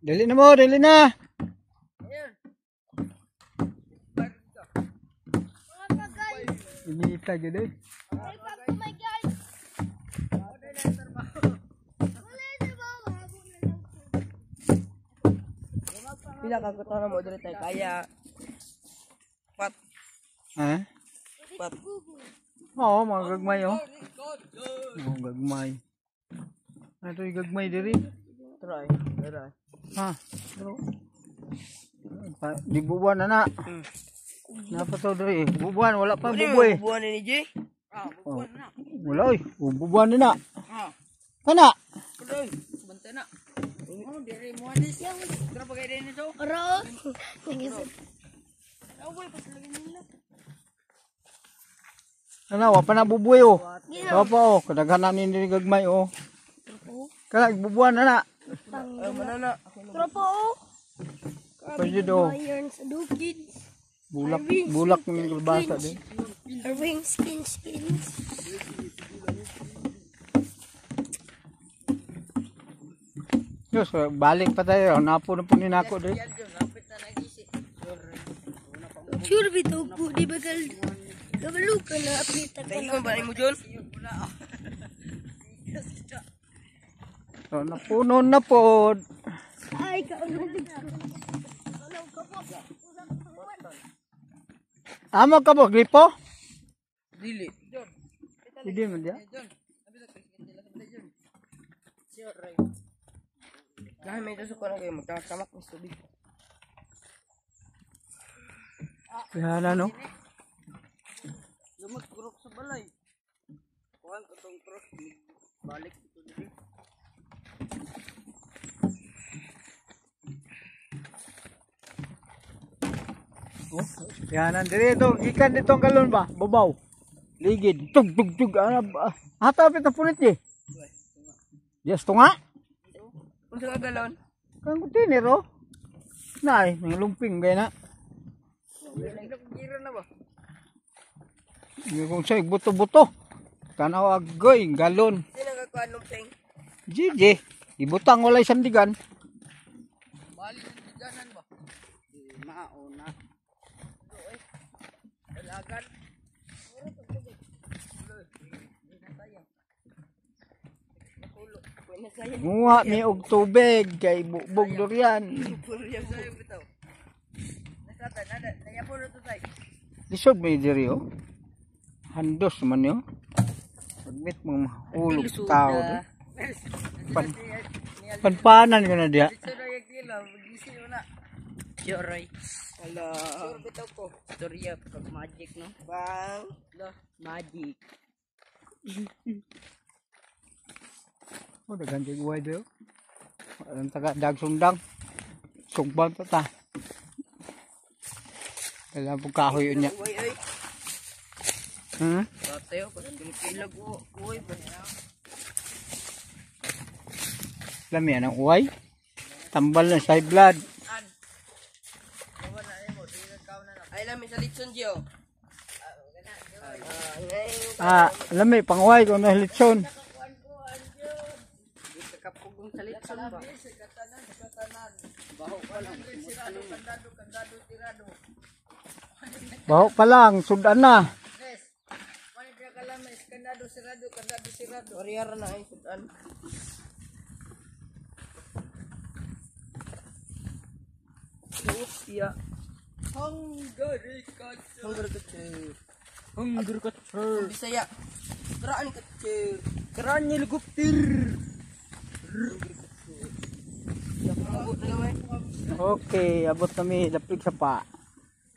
Dali na mo, dali na. Inita gyud eh. Pila ka kuto mo diri tayo kaya. Pat. Ha? Pat. Oo, mga gagmay oh. Oo, gagmay. Ano yung gagmay diri? Try. Try. Ha? Pero di bubuan na na. Napa to diri? Bubuan wala pa bubuy. Bubuan ni Jay. Oh. Wala oy, bubuan na na. Kana. Kudoy, bantay na. Oh, diri mo anis. Tara pa kay din ito. Ro. Ano, wa pa na bubuy oh. Wa pa oh, kadaghanan ni diri gagmay oh. Kana bubuan na na. Ay, manana. Tropa oh. Pwede do. Iron sa dukid. Bulak bulak ni kalbasa din. Irving skin skins. Diyos, balik pa tayo. Napo na po ni nako diri. Sure bitaw po di bagal. Kabalo ka na apita ka na. Tayo ba mo John? So, napuno na po. Ay, kaulog ko. Amo ka ba, gripo? Dili. Hindi man diya. Dahil may tusok ko na kayo magkakamak ng tubig. Kaya na, no? Lumag kurok sa balay. Kuhan ko tong cross. Balik ito dili. Oh, yan diri ito. Gikan dito ang galon ba? Babaw. Ligid. Tug, tug, tug. Ano ba? Hata, pita punit eh. Yes, tunga. Unsa ka galon? Kang container, oh. Nay, mga lumping gaya na. Gira na ba? Hindi kong sa'yo, buto-buto. Tanaw agoy, galon. Sino ka kuan lumping? GG. Ibutang walay sandigan. Bali ng tiganan ba? Di mauna. Dalagan. Nguha mi og tubig kay bubog durian. Lisod may diri oh. Handos man yo. Pagbit mga mahulog tao do. Panpanan ka na diya. Joray. Ala. Sure bitaw ko. Storya pag magic no. Bang. Magic. Oh, daghan kay guway do. Ang taga dag sundang. Sugban pa ta. Kailangan po kahoy niya. Uy uy. Tayo kasi kumikilag uy ba. Lami ang uway. Tambal na sa high blood. Ay lami sa litson Gio. Ah, lami panguway kung na litson. Kapugong sa litson ba. Baho pa lang, sudan na. Oriyara na ay sudan. Sophia. Hungary culture. Hungary culture. Hungry culture. Bisaya. Karaan culture. Karaan helicopter. Okay, abot kami dapit sa pa.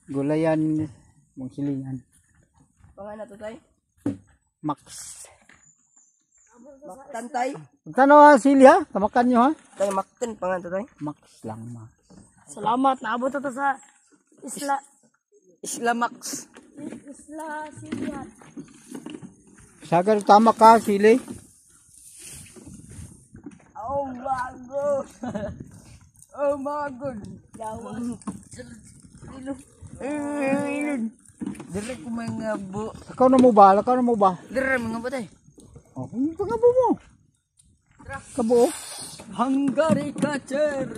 Gulayan, mong silingan. Pangan na to tay. Max. Maktantay. Magkano ha, sili ha? Tamakan nyo ha? Tay maktan pangan to tay. Max lang, Max. Salamat, naabot na to sa Isla Isla Max. Isla Silian. Sagar tama ka, sili. Oh my God. Oh my God. Dire ko mga bu. Lakaw na mo ba? Lakaw na mo ba? Dire mga bu tay. Oh, pangabo mo. Kabo. Hungary culture.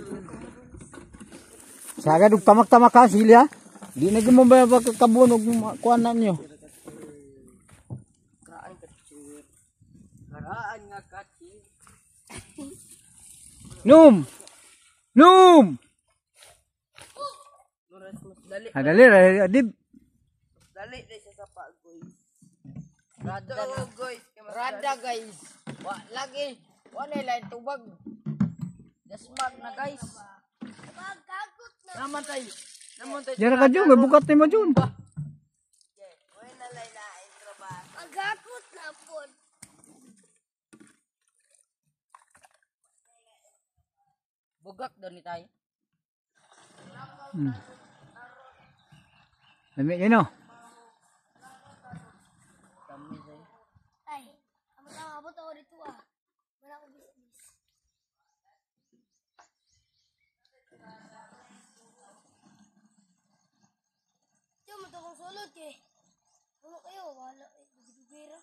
Sagad og tamak-tamak ha sila. Di na gyud mo ba kabunog kuan na niyo. Karaan ka-teacher. Karaan nga ka-teacher. Num. Num. Dali. Ah, dali adib. Dali dai sa sapa goy. Rada guys. Rada guys. Wa lagi. Wa na lain tubag. Dasmag na guys. Pagkagot na. Naman tay. Naman tay. Diyan ka jun, bukat ni mo jun. Pagkakot na po. Bugak daw ni tay. Lami yun no. Ay, ang tama po dito ah. Wala akong business. Diyo, matulong sulod eh. Ano kayo? Wala eh. Dugay-dugay.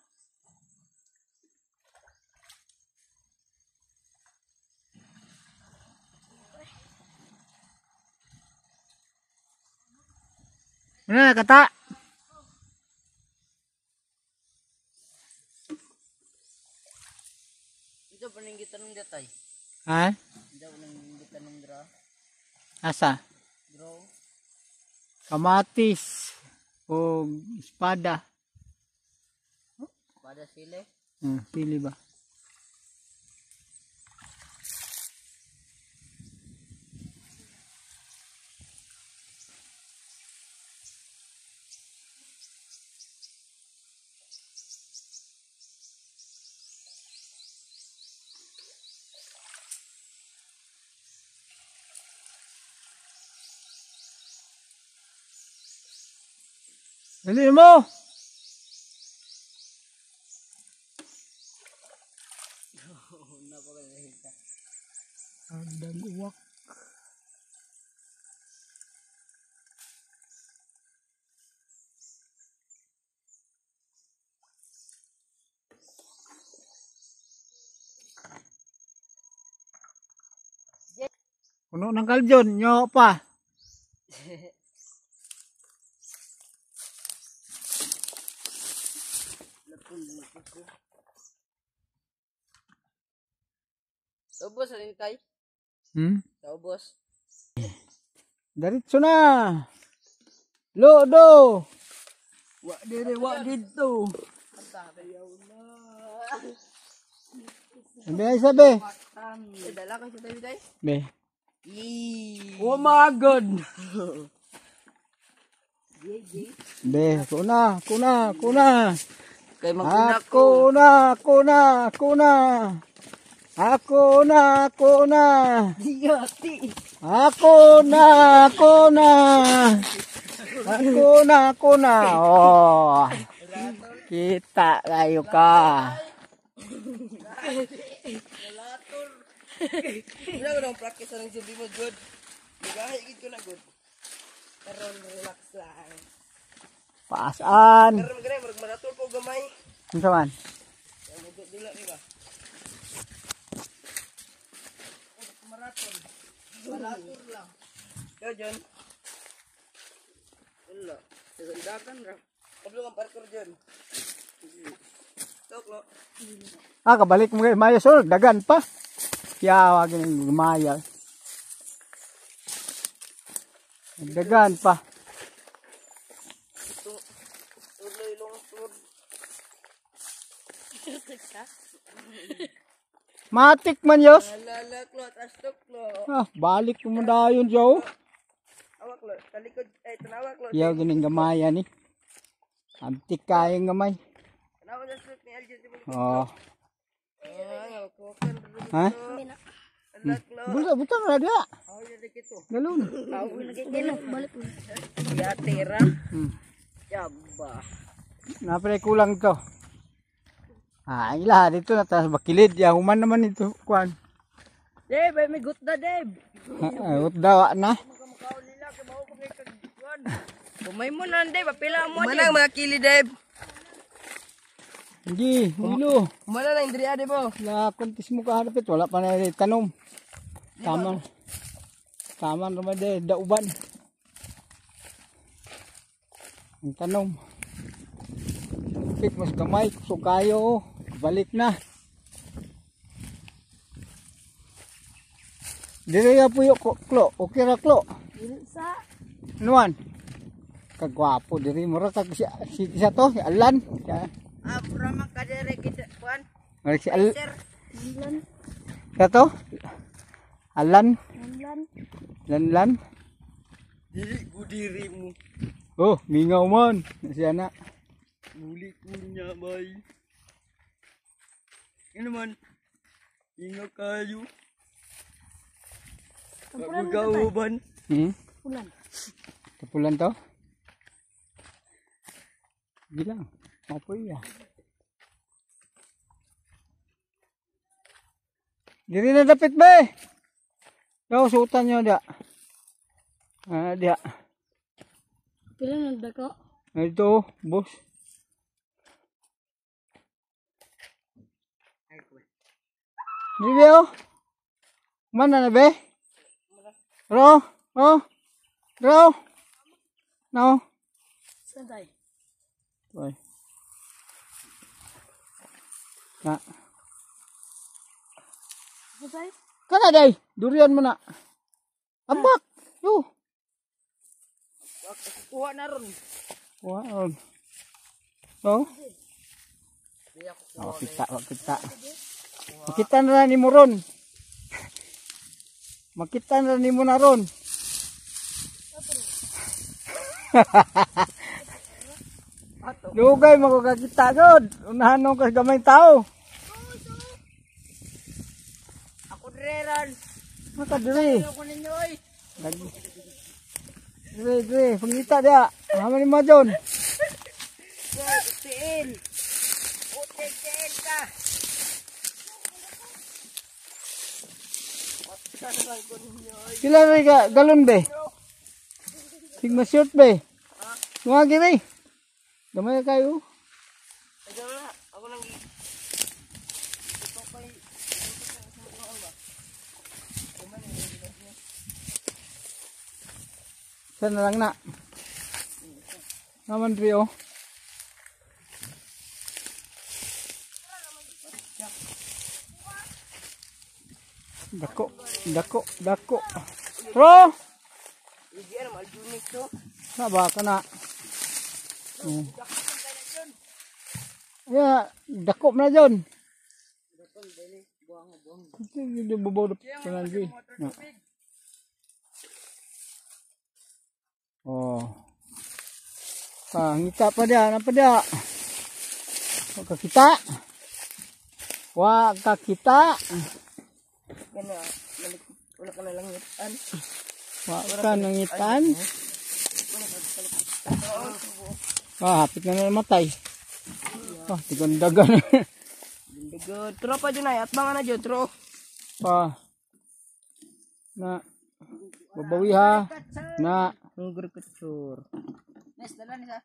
Ano na kata? Ito pa nang gitanong datay. Ha? Ito pa nang gitanong dra. Asa? Draw. Kamatis o espada. Pada sile. Sili ba? Dali mo! Andang uwak. Puno ng kaljon, nyo pa. Sa ubos ano ni tay? Hmm? Sa ubos. Diretso na. Lodo. Wa dire wa dito. Sabi sabi. Eh, dala ka sa tabi tay. Be. Oh my God. Be, kuna, kuna, kuna. Kay maguna ko. Ako na, ako na, ako na. Ako na, ako na. Yati. Ako na, ako na. Ako na, ako na. Oh. Kita kayo ka. Wala ko nang practice ang subi mo good. Nagahi gid ko na good. Karon relax lang. Paasaan. Karon gani murag maratul ko gamay. Unsa man? Dula ni ba? Maraton. Maraton lang. Yo, John. Wala. Sasandakan ra. Kablo ang parkour, John. Tok, no? Ah, kabalik mo kay Maya sir, dagan pa. Yawa gining Maya. Dagan pa. Tuloy long tour. Matik man yos. Alala, klo. Tastok, klo. Ah, balik mo dayon Joe. Awak, klo. Talikod. Ay, tanawa, klo. Yaw gining gamaya ni. Antik kayong gamay. Tanawa sa suit ni Aljun. Oh. Ah, kukan. Ha? Ala, klo. Buta buta na dia. Ay, na kito. Galon. Balik mo. Yatira. Yaba. Napre kulang to. Ah, ila dito na tas bakilid ya human naman ito kuan. Deb, ay may gutda, Deb. Ah, dawa na. Bumay mo na, Deb. Apila mo, Deb. Manang mga kili, Deb. Hindi, hilo. Mana na indriya, Deb, oh. La kontis mo kaharapit wala pa na tanom. Tama. Taman naman de dauban. Ang tanom. Pik mas gamay kusog kayo. Balik na. Dire ya puyo ko klo. Okay ra klo. Sa Nuan. Kagwapo diri mura kag si si to si Alan. Ah, pura man ka dire kita kuan. Si Al. Sir, Lanlan. Siya to? Alan. Lanlan. Lanlan. Dili gudiri mo. Oh, mingaw man. Siya na. Muli ko niya bay. Ano man? Ingat kayo. Tapulan na Pagkauban. Hmm? Tapulan. Tapulan to? Bilang. Mapoy ya. Diri na dapit ba eh. Daw, suotan nyo dia. Ah, dia. Pila na dako? Ito, boss. Diri be oh. Mana na be? Ro, oh. Ro. No. Saan tayo? Oy. Na. Saan tayo? Kana day, durian mo na. Ambak. Yo. Kuha na ron. Kuha ron. Oh. Oh, kita, kita. Makita na ni mo ron. Makita na ni mo na ron. Lugay mo kakita gud. Unahan nung kas gamay tao. Ako dire ron. Maka dire. Ako ninyo oy. Dire dire, pangita dia. Hama ni mo John. Tiil. Putik tiil ka. Pila na ka galon be? Sigma shirt be. Mga giri. Gamay kayo. Ako lang Sana lang na. Naman diri oh. Dako, dako, dako. Bro! Na ba ka na? Ya, dako na John. Hindi babaw na panalgi. Na. Oh. Ah, ngita pa dia, napa dia? Wa kakita. Wa kakita. Gana, balik wala ka na lang ngitan. Wa ka nangitan. Ah, hapit na namatay. Ah, tigandagan. Good. Tro pa dyan ay. At mga na dyan, tro. Pa. Na. Babawi ha. Na. Hungry couture. Nes, dala ni sa.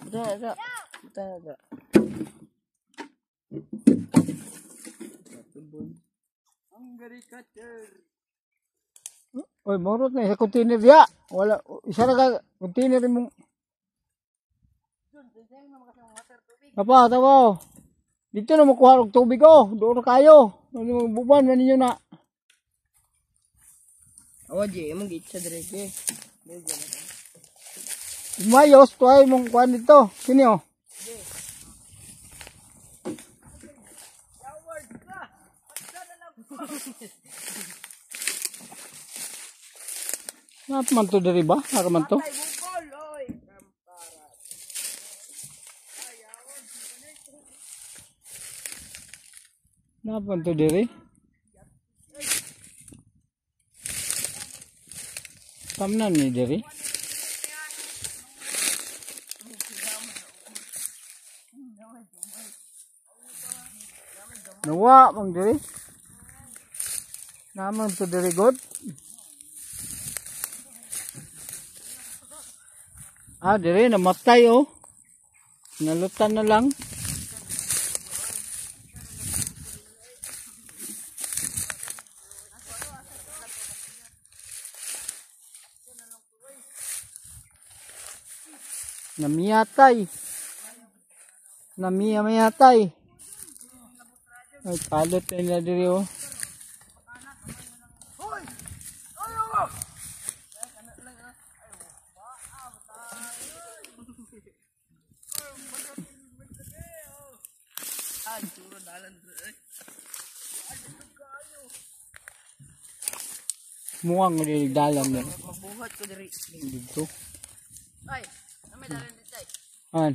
Buta na sa. Buta na sa. Hungry couture. Oy, morot na isa container diya. Wala, isa ra ka container imong. Tapa, tapa. Dito na makuha og tubig oh. Doon na kayo. Ano buban man ninyo na. Awa, Jay. Imong gitsa dire, Jay. Mayos tuay mong kuan dito. Kini oh. Nat man to diri ba? Naka man to? Ay, bukol, oy. Nat man to diri? Tamnan ni diri. Nawa mang diri. Naman to diri god. Ah, diri namatay oh. Nalutan na lang. Namiyatay. Namiya-miyatay. Ay, palot na nila diri oh. Muwang diri dalan na. Mabuhat ko diri. Dito. Ay, may dalan dito ay. An?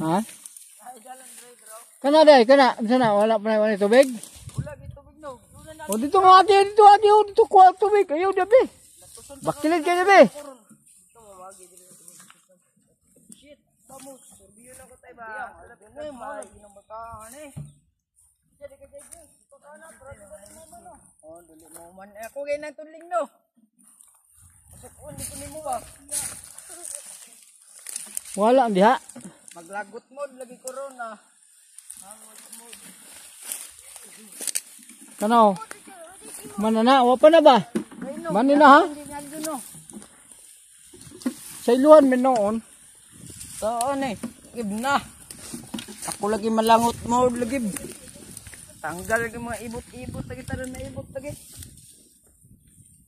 Ha? Ay, dalan diri bro. Kana day, kana. Unsa na wala pa na wala tubig? Wala gyud tubig no. Una na O dito nga ate, dito ate, o dito kuha tubig. Ayaw dabi. Bakilid kayo dabi. dito mawagi diri. Shit, vamos. Surbiyo na ko tay ba. Ay, mo ginambataan eh. Jadi ka jadi. Oh, dili mo man. Ako gay nang tunling no. Pasukon di ko nimo ba. Wala ang diha. Maglagot mo lagi corona. Kanaw. Manana, wa pa na ba? Manina ha? Hindi nga dun no. Sa iluhan man noon. Saan eh? Gib na. Ako lagi malangot mo lagi. Tanggal lagi mga ibot-ibot lagi taron na ibot lagi.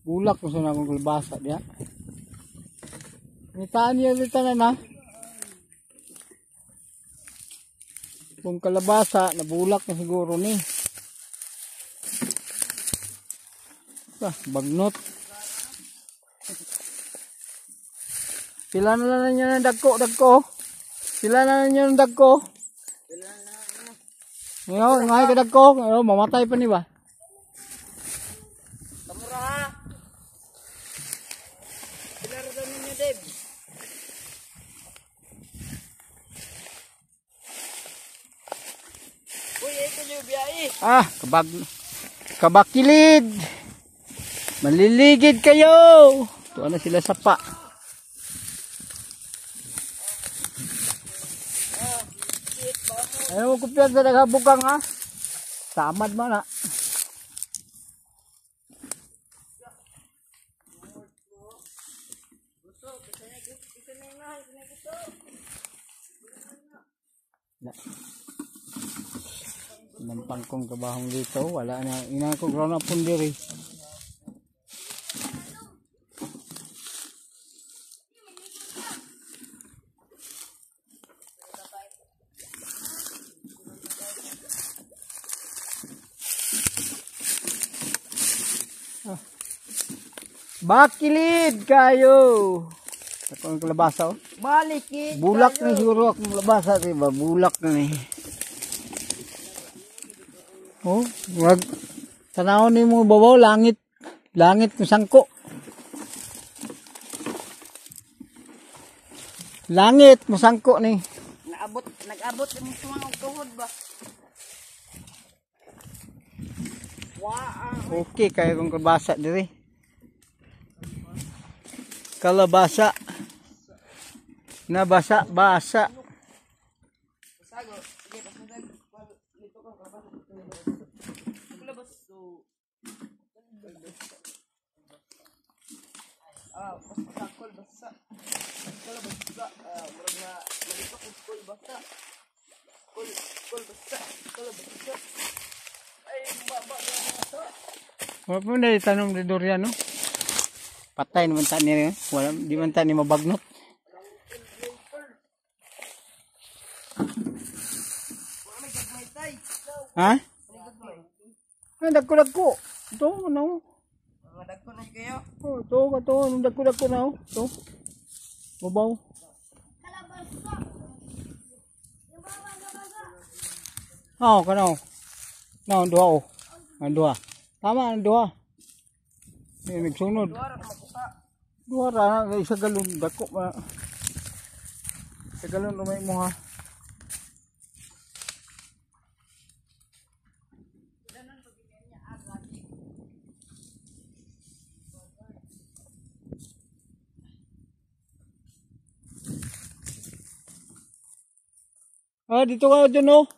Bulak ko sa akong kalbasa diha. Ngitaan niya dito na na. Kung kalabasa, nabulak na siguro ni. Ah, bagnot. Pila na lang niya ng dagko, dagko. Pila na lang niya ng dagko. Ngayon, ngayon ka dagko. Ngayon, mamatay pa ni ba? Kamura ha. Pila ra daw ninyo, Deb? Uy, ito yung biyahe. Ah, kabakilid. Maliligid kayo. Tuwa na sila sa pa. Ayaw mo kupyan sa naghabukang ha. Samad man ha. Nampang kong kabahong dito, wala na. Ina ko ground up diri. Ah. Bakilid kayo. Ako ang kalabasa oh. Balikid. Bulak na siguro akong kalabasa, diba? Bulak na ni. Oh, wag tanawon nimo babaw langit. Langit ng sangko. Langit masangko ni. Naabot, nag-abot yung mga tuhod ba? Wow. Okay kayo kong kalabasa diri. Kalabasa. Nabasa, basa. Sago. Sige, pasadag. Dito ka kalabasa. Kalabasa. Ah, basta kol basa. Kalabasa. Ah, murag na malito ko kol basa. Kol kol basa. Kalabasa. Ay, baba na basa. Wala pa na tanong ni Dorian, no? Patay naman ta ni, wala di man ta ni mabagnot. Ha? Ay, dagko-dagko. Ito, ano? Mga dagko na kayo. Oh, ito, ito, anong dagko-dagko na, oh. Ito. Babaw. Kalabasa. Yung baba, kalabasa. Oh, kanaw. No, duha oh. Ang duha. Tama, ang duha. May nagsunod. Duha ra ka makuha. Duha ra, isa galon dagko ma. Isa galon rumay mo ha. Ah, dito ka dun oh.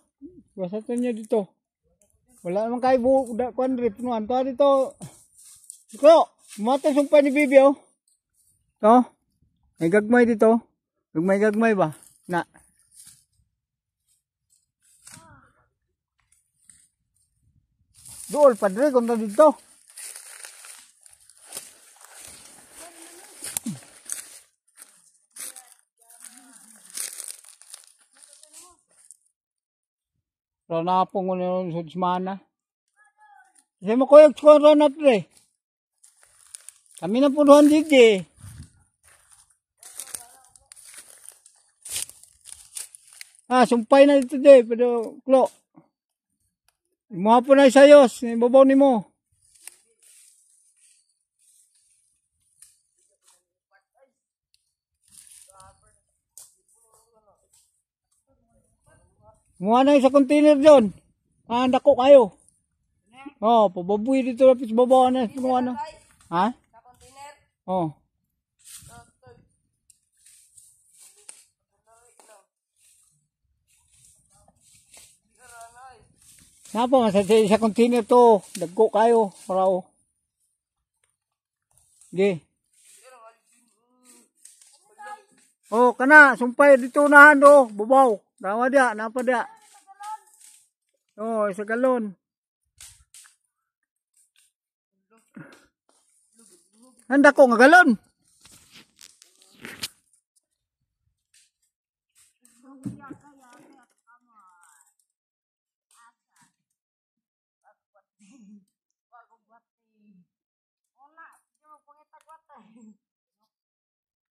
Basta niyo dito. Wala naman kayo buhok da kuan rip no. Anto dito. Ko, mata sumpah ni Bibi oh. To. May gagmay dito. Gagmay gagmay ba? Na. Dool padre kontra dito. Ranapong ko na sa semana. Kasi mo kuyog sa ranap pre. Kami na punuhan dito eh. Ah, sumpay na dito de, pero klo. Imuha po na isayos, ibabaw ni mo. Imuha na sa container doon. Ah, dako kayo. Oh, pababuy dito lapis babaw na, kung ano. Ha? Sa container. Oh. Napa man sa container to, dagko kayo, raw. Ge. Oh, kana sumpay dito nahan do, babaw. Dawa dia, napa dia. Oh, isa galon. Handa ko nga galon. Wala, sige mo pangitag.